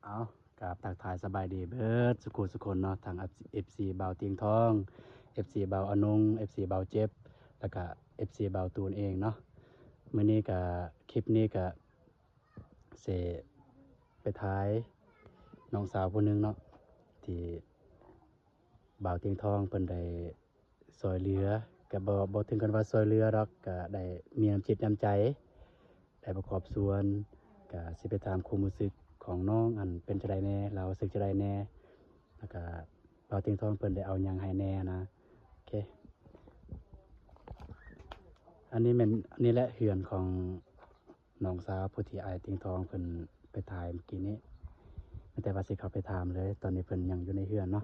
ເອົາ ກາບທັກທາຍສະບາຍດີເບີດສຸຄູ່ສຸຄົນເນາະ ທັງເອັຟຊີບ່າວຕຽງທອງ ເອັຟຊີບ່າວອານົງ ເອັຟຊີບ່າວເຈັບ ແລ້ວກະເອັຟຊີບ່າວຕູນເອງເນາະ. ມື້ນີ້ກະ ຄລິບນີ້ກະຊິໄປຖ່າຍນ້ອງສາວຜູ້ໜຶ່ງເນາະ ທີ່ບ່າວຕຽງທອງເພິ່ນໄດ້ ຊ່ອຍເຫຼືອ ກະບໍ່ ບໍ່ເຖິງກັນວ່າຊ່ອຍເຫຼືອດອກ ກະໄດ້ມີນ້ຳຈິດນ້ຳໃຈ ໄດ້ປະກອບສ່ວນ ກະຊິໄປຖາມຄວາມຮູ້ສຶກຂອງນ້ອງ ອັນເປັນຈັ່ງໃດແດ່ ລາວຮູ້ສຶກຈັ່ງໃດແດ່ ແລ້ວກະບ່າວຕຽງທອງເພິ່ນໄດ້ເອົາຫຍັງໃຫ້ແດ່ນະ. ໂອເຄ ອັນນີ້ແມ່ນ ອັນນີ້ແຫຼະເຮືອນຂອງ ນ້ອງສາວຜູ້ທີ່ອ້າຍຕຽງທອງເພິ່ນໄປຖ່າຍມື້ກີ້ນີ້ ມີແຕ່ວ່າຊິເຂົ້າໄປຖາມເລີຍ ຕອນນີ້ເພິ່ນຍັງຢູ່ໃນເຮືອນເນາະ.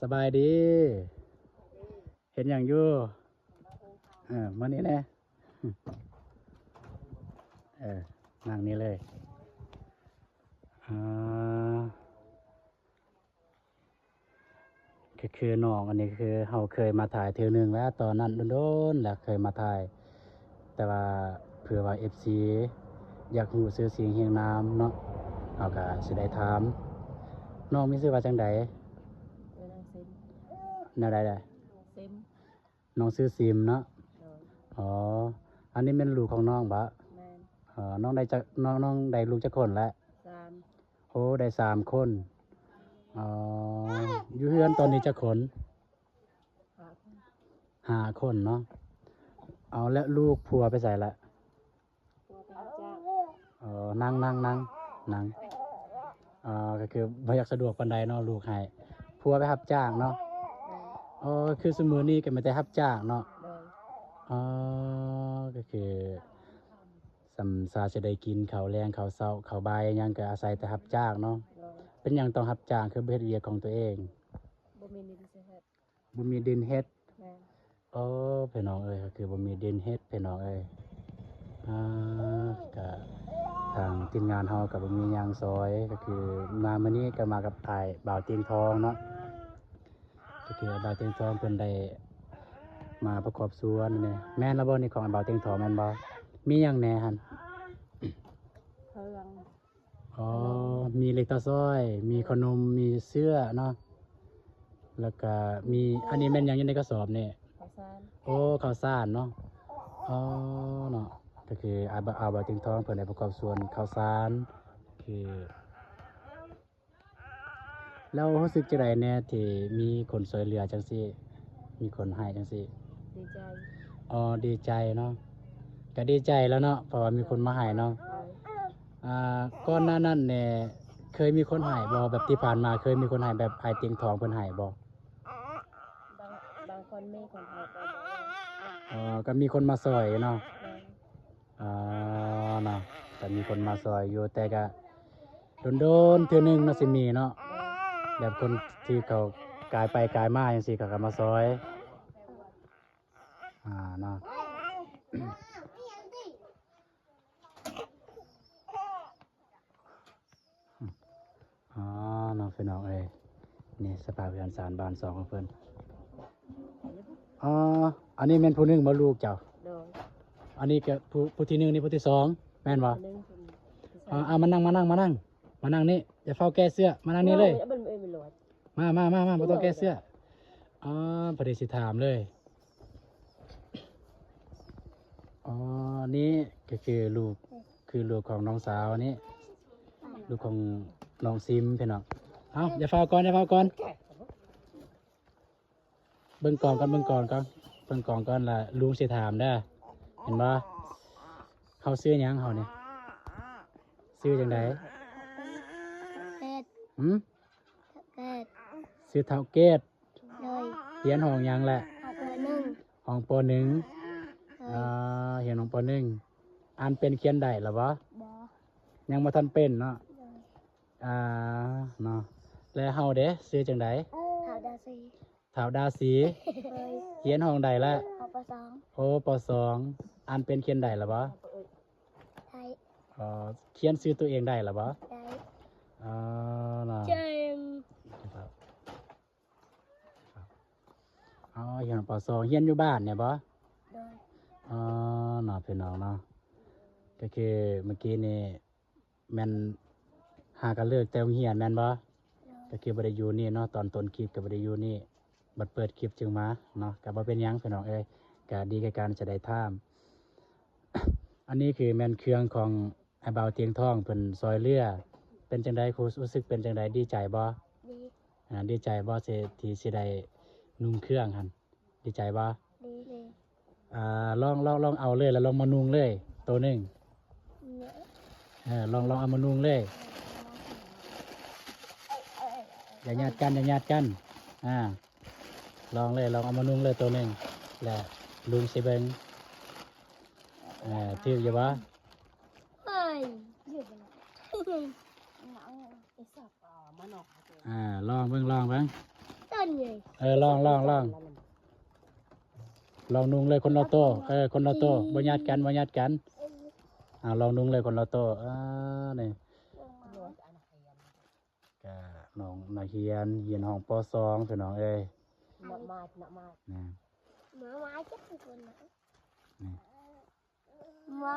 ສະບາຍດີ ເຮັດຫຍັງຢູ່? ເອີ ມານີ້ແດ່ ເອີ ນັ່ງນີ້ເລີຍ ອາ. ກະຄືນ້ອງອັນນີ້ ຄືເຮົາເຄີຍມາຖ່າຍເທື່ອໜຶ່ງແລ້ວ ຕອນນັ້ນດົນໆແລ້ວເຄີຍມາຖ່າຍ ແຕ່ວ່າເພື່ອວ່າເອັຟຊີຢາກຮູ້ຊື່ສຽງຮຽງນາມເນາະ ເຮົາກະຊິໄດ້ຖາມ. ນ້ອງມີຊື່ວ່າຈັ່ງໃດ? ຊື່ນາງຊິມ. ແນວໃດລະ? ຊິມ. ນ້ອງຊື່ຊິມເນາະ. ໂດຍ. ອໍ ອັນນີ້ແມ່ນລູກຂອງນ້ອງບໍ? ແມ່ນ. ອໍ ນ້ອງໄດ້ຈັກ ນ້ອງ ນ້ອງໄດ້ລູກຈັກຄົນລະ? ສາມ. ໂອ້ ໄດ້ສາມຄົນ. ອໍ ຢູ່ເຮືອນຕອນນີ້ຈັກຄົນ? ຫ້າຄົນ. ຫ້າຄົນເນາະ. ເອົາ ແລ້ວລູກຜົວໄປໃສລະ? ຜົວໄປຮັບຈ້າງ. ອໍ ນັ່ງ ນັ່ງ ນັ່ງ ນັ່ງ. ອໍ ກະຄືບໍ່ຢາກສະດວກປານໃດເນາະ ລູກໃຫ້. ຜົວໄປຮັບຈ້າງເນາະ. ແມ່ນ. ອໍ ຄືຊຸມື້ນີ້ກະມີແຕ່ຮັບຈ້າງເນາະ. ໂດຍ. ອໍ ກະຄື ສ່ຳຊາຊິໄດ້ກິນເຂົ້າແລງ ເຂົ້າເຊົ້າ ເຂົ້າບ່າຍຫຍັງ ກະອາໄສແຕ່ຮັບຈ້າງເນາະ. ໂດຍ. ເປັນຫຍັງຕ້ອງຮັບຈ້າງ ຄືບໍ່ເຮັດວຽກຂອງຕົວເອງ? ບໍ່ມີດິນຊິເຮັດ. ບໍ່ມີດິນເຮັດ. ແມ່ນ. ໂອ້ ພີ່ນ້ອງເອີຍ ກະຄືບໍ່ມີດິນເຮັດ ພີ່ນ້ອງເອີຍ. ອາ ກະທາງທີມງານເຮົາກະບໍ່ມີຫຍັງຊ່ອຍ ກະຄືມາມື້ນີ້ກະມາກັບອ້າຍບ່າວຕຽງທອງເນາະ. ກະຄືອ້າຍບ່າວຕຽງທອງເພິ່ນໄດ້ມາປະກອບສ່ວນນີ້. ແມ່ນລະບໍ່ນີ້ ຂອງອ້າຍບ່າວຕຽງທອງແມ່ນບໍ່? ມີຫຍັງແດ່ຫັ້ນ? ເຄື່ອງ. ອໍ ມີເຫຼັກຕາຊ້ອຍ ມີເຂົ້າໜົມ ມີເຊື້ອເນາະ ແລ້ວກະມີ ອັນນີ້ແມ່ນຫຍັງຢູ່ໃນກະສອບນີ້? ເຂົ້າສານ. ໂອ້ ເຂົ້າສານເນາະ. ອໍ ເນາະ ກະຄືອ້າຍບ່າວຕຽງທອງເພິ່ນໄດ້ປະກອບສ່ວນເຂົ້າສານ ຄື ແລ້ວຮູ້ສຶກຈັ່ງໃດແດ່ທີ່ມີຄົນຊ່ວຍເຫຼືອຈັ່ງຊີ້ ມີຄົນໃຫ້ຈັ່ງຊີ້? ດີໃຈ. ອໍ ດີໃຈເນາະ ກະດີໃຈແລ້ວເນາະ ເພາະວ່າມີຄົນມາໃຫ້ເນາະ. ໂດຍ. ອ່າ ກ່ອນໜ້ານັ້ນແດ່ ເຄີຍມີຄົນໃຫ້ບໍ່? ແບບທີ່ຜ່ານມາເຄີຍມີຄົນໃຫ້ແບບອ້າຍຕຽງທອງເພິ່ນໃຫ້ບໍ່? ບາງ ບາງຄົນມີຄົນໃຫ້ ກໍບໍ່ໄດ້. ອໍ ກະມີຄົນມາຊ່ອຍເນາະ. ໂດຍ. ອໍ ເນາະ ກະມີຄົນມາຊ່ອຍຢູ່ ແຕ່ກະດົນໆເທື່ອໜຶ່ງເນາະ ຊິມີເນາະ ແບບຄົນທີ່ເຂົາກາຍໄປກາຍມາຈັ່ງຊີ້ ເຂົາກະມາຊ່ອຍ ອາ ເນາະ. ອໍ ເນາະ ພີ່ນ້ອງເອີຍ ນີ້ສະພາບເຮືອນຊານບ້ານຊ່ອງຂອງເພິ່ນ. ອໍ ອັນນີ້ແມ່ນຜູ້ໜຶ່ງບໍ່ ລູກເຈົ້າ? ໂດຍ. ອັນນີ້ກະຜູ້ ຜູ້ທີໜຶ່ງ ນີ້ຜູ້ທີສອງ ແມ່ນບໍ່? ຜູ້ໜຶ່ງ ຜູ້ທີສອງ. ອໍ ເອົາມານັ່ງ ມານັ່ງ ມານັ່ງ ມານັ່ງນີ້ ຢ່າຟ້າວແກ້ເສື້ອ ມານັ່ງນີ້ເລີຍ. ມາ ມາ ມາ ມາ ບໍ່ຕ້ອງແກ້ເສື້ອ. ອໍ ພໍດີຊິຖາມເລີຍ. ອໍ ນີ້ກະຄືລູກ ຄືລູກຂອງນ້ອງສາວນີ້ ລູກຂອງນ້ອງຊິມ ພີ່ນ້ອງ. ເອົາ ຢ່າຟ້າວກ່ອນ ຢ່າຟ້າວກ່ອນ ເບິ່ງກ່ອນກ່ອນ ເບິ່ງກ່ອນກ່ອນ ເບິ່ງກ່ອນກ່ອນ ລະລຸງຊິຖາມເດີ ເຫັນບໍ່? ເຮົາຊື່ຫຍັງເຮົານີ້? ຊື່ຈັ່ງໃດ? ເກດ. ຫື? ເກດ. ຊື່ທ້າວເກດ. ໂດຍ. ຮຽນຫ້ອງຫຍັງລະ? ຫ້ອງ ປໍໜຶ່ງ. ໂດຍ. ອ່າ ຮຽນຫ້ອງ ປໍໜຶ່ງ. ອ່ານເປັນຂຽນໄດ້ລະບໍ່? ບໍ່. ຍັງບໍ່ທັນເປັນເນາະ. ໂດຍ. ອ່າ ເນາະ ແລະເຮົາເດ ຊື່ຈັ່ງໃດ? ທ້າວດາສີ. ທ້າວດາສີ. ໂດຍ. ຮຽນຫ້ອງໃດລະ? ປ ປ ສອງ. ໂອ້ ປ ສອງ. ອ່ານເປັນຂຽນໄດ້ລະບໍ່? ໄດ້. ອໍ ຂຽນຊື່ຕົວເອງໄດ້ລະບໍ່? ໄດ້. ອໍ ເນາະ ເກັ່ງ. ອໍ ຮຽນ ປ ສອງ. ຮຽນຢູ່ບ້ານນີ້ບໍ່? ໂດຍ. ອໍ ເນາະ ພີ່ນ້ອງເນາະ. ກໍຄືເມື່ອກີ້ນີ້ແມ່ນຫາກັນເລີກແຕ່ໂຮງຮຽນແມ່ນບໍ່? ໂດຍ ກໍຄືບໍ່ໄດ້ຢູ່ນີ້ເນາະ, ຕອນຕົ້ນຄລິບກໍບໍ່ໄດ້ຢູ່ນີ້, ບັດເປີດຄລິບຈຶ່ງມາເນາະ. ກໍບໍ່ເປັນຫຍັງພີ່ນ້ອງເອີຍ, ກໍດີແກ່ການຈະໄດ້ຖາມ. ອັນນີ້ຄືແມ່ນເຄື່ອງຂອງອ້າຍບ່າວຕຽງທອງເພິ່ນຊ່ອຍເຫຼືອ. ເປັນຈັ່ງໃດ? ຮູ້ສຶກເປັນຈັ່ງໃດ? ດີໃຈບໍ່? ດີ. ອ່າ ດີໃຈບໍ່ ທີ່ ທີ່ຊິໄດ້ນຸ່ງເຄື່ອງຫັ້ນ? ດີໃຈບໍ່? ດີ. ອ່າ ລອງ ລອງ ລອງເອົາເລີຍ ແລ້ວລອງມານຸ່ງເລີຍໂຕໜຶ່ງ. ເອີ ລອງ ລອງເອົາມານຸ່ງເລີຍ. ຢ່າຍາດກັນ ຢ່າຍາດກັນ. ອ່າ ລອງເລີຍ ລອງເອົາມານຸ່ງເລີຍໂຕໜຶ່ງ ແລ້ວລຸງຊິເບິ່ງ. ເອີ ຖືກຢູ່ບໍ່? ເຮີ້ຍ ອ່າ ລອງເບິ່ງ ລອງເບິ່ງ. ເອີ ລອງ ລອງ ລອງ ລອງນຸ່ງເລີຍຄົນລະໂຕ. ເອີ ຄົນລະໂຕ. ບໍ່ຍາດກັນ ບໍ່ຍາດກັນ. ອ່າ ລອງນຸ່ງເລີຍຄົນລະໂຕ. ອ່າ ນີ້ ກະນ້ອງນັກຮຽນ ຮຽນຫ້ອງ ປໍສອງ ພີ່ນ້ອງເອີຍ. ນີ້ ມາ ມາຈັກຄົນນະ ນີ້ ມາ.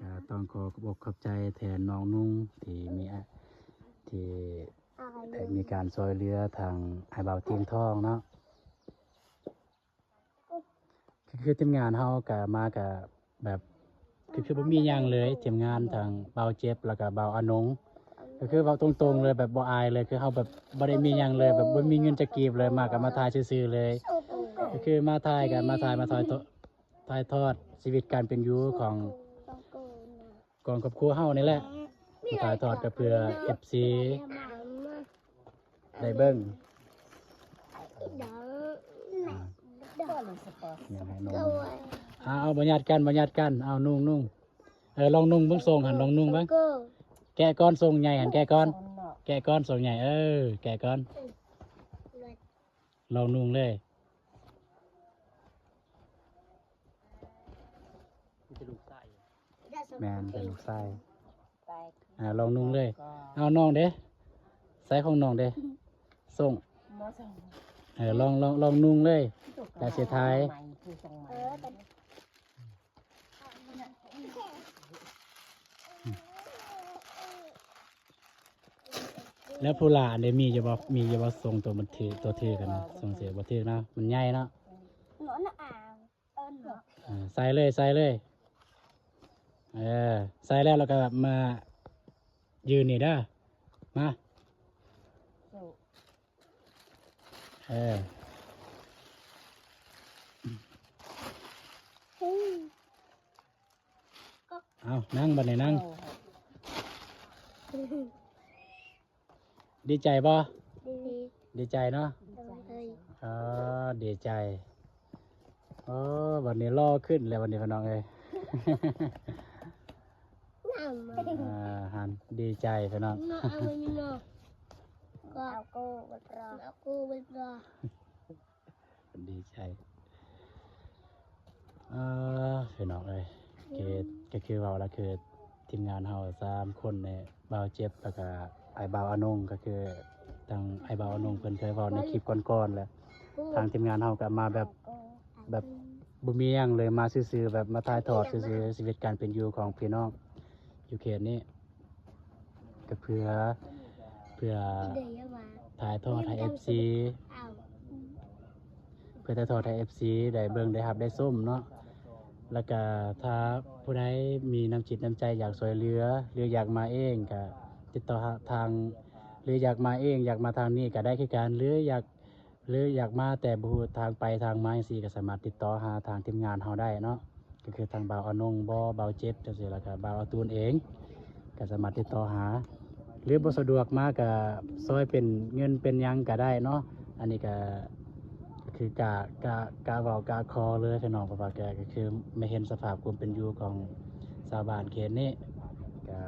ກະຕ້ອງຂໍຂອບອົກຂອບໃຈແທນນ້ອງນຸ່ງ ທີ່ມີອະ ທີ່ໄດ້ມີການຊ່ອຍເຫຼືອທາງອ້າຍບ່າວຕຽງທອງເນາະ. ຄື ຄືທີມງານເຮົາກະມາກະແບບ ຄື ຄືບໍ່ມີຫຍັງເລີຍ. ທີມງານທາງບ່າວເຈັບ ແລ້ວກະບ່າວອານົງ ກໍຄືເວົ້າຕົງໆເລີຍ ແບບບໍ່ອາຍເລີຍ. ຄືເຮົາແບບບໍ່ໄດ້ມີຫຍັງເລີຍ ແບບບໍ່ມີເງິນຈັກກີບເລີຍ, ມາກໍມາຖ່າຍຊື່ໆເລີຍ. ກໍຄືມາຖ່າຍ ກໍມາຖ່າຍ ມາຖ່າຍ ຖ່າຍທອດຊີວິດການເປັນຢູ່ຂອງ ຂອງຄອບຄົວເຮົານີ້ແຫຼະ. ມາຖ່າຍທອດກໍເພື່ອເອັຟຊີ ໄດ້ເບິ່ງ. ອ່າ ຍັງໃຫ້ນ້ອງ ເອົາ ບໍ່ຍາດກັນ ບໍ່ຍາດກັນ. ເອົາ ນຸ່ງ ນຸ່ງ. ເອີ ລອງນຸ່ງເບິ່ງ ສົ່ງຫັ້ນ ລອງນຸ່ງເບິ່ງ. ແກະກ່ອນ ສົ່ງໃຫຍ່ຫັ້ນ ແກະກ່ອນ ແກະກ່ອນ ສົ່ງໃຫຍ່. ເອີ ແກະກ່ອນ ລອງນຸ່ງເລີຍ. ມີແຕ່ລູກຊາຍ. ແມ່ນ ແຕ່ລູກຊາຍ. ອ່າ ລອງນຸ່ງເລີຍ. ເອົາ ນ້ອງເດ້? ໃສ່ຂອງນ້ອງເດ້? ສົ່ງ. ເອີ ລອງ ລອງ ລອງນຸ່ງເລີຍ ແລ້ວຊິຖ່າຍ. ແລ້ວຜູ້ຫຼ້າອັນໃດມີຢູ່ບໍ່? ມີຢູ່ບໍ່? ສົ່ງໂຕມັນຖື ໂຕຖືກັນນະ ສົ່ງເສຍບໍ່ຖືກເນາະ ມັນໃຫຍ່ເນາະ. ເອີ ໃສ່ເລີຍ ໃສ່ເລີຍ. ເອີ ໃສ່ແລ້ວ ແລ້ວກໍມາຢືນນີ້ເດີ ມາ. ເອີ ເອົາ ນັ່ງ ບັດນີ້ນັ່ງ. ດີໃຈບໍ່? ດີ ດີໃຈເນາະ. ໂດຍ ອໍ ດີໃຈ. ໂອ້ ບັດນີ້ຫຼໍ່ຂຶ້ນແລ້ວບັດນີ້ ພີ່ນ້ອງເອີຍ. ອ່າ ຫັ້ນ ດີໃຈພີ່ນ້ອງ. ດີໃຈ. ເອີ ພີ່ນ້ອງເອີຍ ຄື ກໍຄືເວົ້າລະ ຄືທີມງານເຮົາສາມຄົນນີ້ ບ່າວເຈັບ ແລ້ວກະອ້າຍບ່າວອານົງ ກໍຄືທາງອ້າຍບ່າວອານົງເພິ່ນເຄີຍເວົ້າໃນຄລິບກ່ອນໆແລ້ວ ທາງທີມງານເຮົາກໍມາແບບ ແບບບໍ່ມີຫຍັງເລີຍ ມາຊື່ໆ ແບບມາຖ່າຍທອດຊື່ໆ ຊີວິດການເປັນຢູ່ຂອງພີ່ນ້ອງຢູ່ເຂດນີ້. ກໍເພື່ອ ເພື່ອຖ່າຍທອດໃຫ້ເອັຟຊີ ເພື່ອຖ່າຍທອດໃຫ້ເອັຟຊີໄດ້ເບິ່ງໄດ້ຮັບໄດ້ຊົມເນາະ. ແລ້ວກະຖ້າຜູ້ໃດມີນ້ຳຈິດນ້ຳໃຈຢາກຊ່ວຍເຫຼືອ ຫຼື ຢາກມາເອງ ກະຕິດຕໍ່ຫາທາງ ຫຼື ຢາກມາເອງ ຢາກມາທາງນີ້ກະໄດ້ຄືກັນ ຫຼື ຢາກ ຫຼືຢາກມາແຕ່ບໍ່ຮູ້ທາງໄປທາງມາຈັ່ງຊີ້ ກໍສາມາດຕິດຕໍ່ຫາທາງທີມງານເຮົາໄດ້ເນາະ. ກໍຄືທາງບ່າວອານົງບໍ ບ່າວເຈັບຈັ່ງຊີ້ ແລ້ວກໍບ່າວອາຕູນເອງ ກໍສາມາດຕິດຕໍ່ຫາ ຫຼືບໍ່ສະດວກມາກໍຊ່ອຍເປັນເງິນເປັນຫຍັງກໍໄດ້ເນາະ. ອັນນີ້ກໍ ຄືກະ ກະ ກະເວົ້າກະຂໍເລີຍພີ່ນ້ອງ ເພາະວ່າກະ ກະຄືມາເຫັນສະພາບຄວາມເປັນຢູ່ຂອງຊາວບ້ານເຂດນີ້ ກະ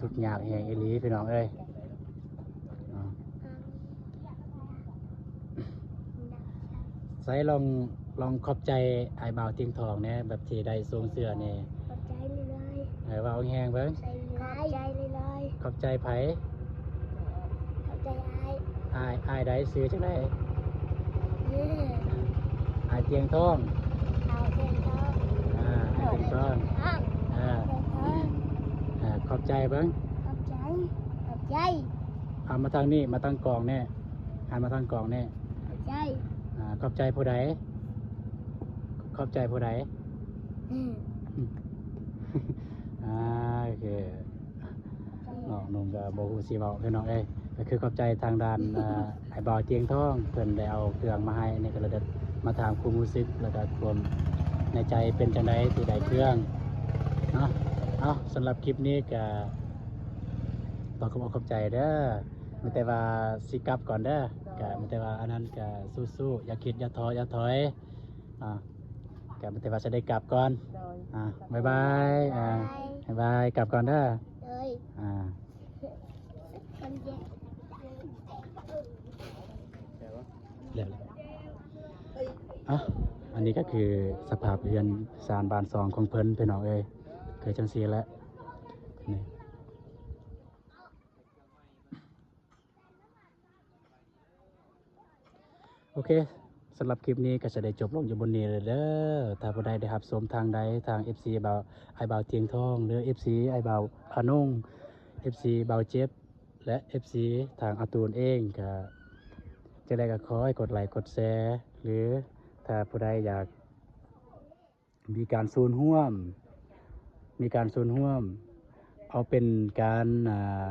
ທຸກຍາກແຮງອີ່ຫຼີພີ່ນ້ອງເອີຍ. ໃສລອງ ລອງຂອບໃຈອ້າຍບ່າວຕຽງທອງແດ່ ແບບທີ່ໄດ້ສົ່ງເສື້ອນີ້. ຂອບໃຈຫຼາຍໆ. ເອີ ເວົ້າແຮງໆເບິ່ງ. ຂອບໃຈຫຼາຍໆ. ຂອບໃຈໃຜ? ຂອບໃຈອ້າຍ. ອ້າຍ ອ້າຍໃດ? ຊື່ຈັ່ງໃດ? ເອີ ອ້າຍຕຽງທອງ. ອ້າຍຕຽງທອງ. ອ່າ ເປັນກ່ອນ ອ່າ ເອີ ຂອບໃຈເບິ່ງ ຂອບໃຈ ຂອບໃຈ ເອົາມາທາງນີ້ ມາທາງກ້ອງນີ້ ຫັນມາທາງກ້ອງນີ້ ຂອບໃຈ ອ່າ ຂອບໃຈຜູ້ໃດ? ຂອບໃຈຜູ້ໃດ? ອືມ ອ່າ ໂອເຄ ນ້ອງໜຸ່ມກໍບໍ່ຮູ້ຊິເວົ້າ ພີ່ນ້ອງເອີຍ ກໍຄືຂອບໃຈທາງດ້ານ ອ່າ ອ້າຍບ່າວຕຽງທອງ ເພິ່ນໄດ້ເອົາເຄື່ອງມາໃຫ້ ອັນນີ້ກໍເລີຍມາຖາມຄວາມຮູ້ສຶກ ແລ້ວກໍຄວາມໃນໃຈເປັນຈັ່ງໃດທີ່ໄດ້ເຄື່ອງເນາະ. ເອົາ ສຳລັບຄລິບນີ້ກໍຕ້ອງຂອບອົກຂອບໃຈເດີ ມີແຕ່ວ່າຊິກັບກ່ອນເດີ ກໍມີແຕ່ວ່າອັນນັ້ນກໍສູ້ໆ ຢ່າຄິດ ຢ່າທໍ ຢ່າຖອຍ ອ່າ ກໍມີແຕ່ວ່າຈະໄດ້ກັບກ່ອນ ໂດຍ ອ່າ ບາຍບາຍ ອ່າ ບາຍບາຍ ກັບກ່ອນເດີ ໂດຍ ອ່າ ແລ້ວ ແລ້ວ ອ່ະ ອັນນີ້ກໍຄືສະພາບເຮືອນຊານບ້ານຊ່ອງຂອງເພິ່ນ ພີ່ນ້ອງເອີຍ ຄືຈັ່ງຊີ້ແຫຼະ ນີ້. ໂອເຄ ສຳລັບຄລິບນີ້ກໍຈະໄດ້ຈົບລົງຢູ່ບ່ອນນີ້ເລີຍເດີ. ຖ້າຜູ້ໃດໄດ້ຮັບຊົມທາງໃດ ທາງເອັຟຊີບ່າວ ອ້າຍບ່າວຕຽງທອງ ຫຼື ເອັຟຊີອ້າຍບ່າວອານົງ ເອັຟຊີບ່າວເຈັບ ແລະ ເອັຟຊີທາງອາຕູນເອງ ກໍຈັ່ງໃດກໍຂໍໃຫ້ກົດໄລກົດແຊ ຫຼື ຖ້າຜູ້ໃດຢາກ ມີການສ່ວນຮ່ວມ ມີການສ່ວນຮ່ວມ ເອົາເປັນການ ອ່າ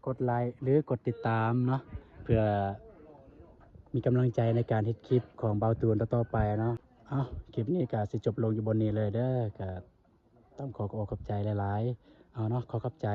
ກົດໄລ ຫຼື ກົດຕິດຕາມເນາະ ເພື່ອມີກຳລັງໃຈໃນການເຮັດຄລິບຂອງບ່າວຕູນຕໍ່ໆໄປເນາະ. ເອົ້າ ຄລິບນີ້ກໍຊິຈົບລົງຢູ່ບ່ອນນີ້ເລີຍເດີ ກໍຕ້ອງຂໍຂອບໃຈຫຼາຍໆ ເອົາເນາະ ຂໍຂອບໃຈ.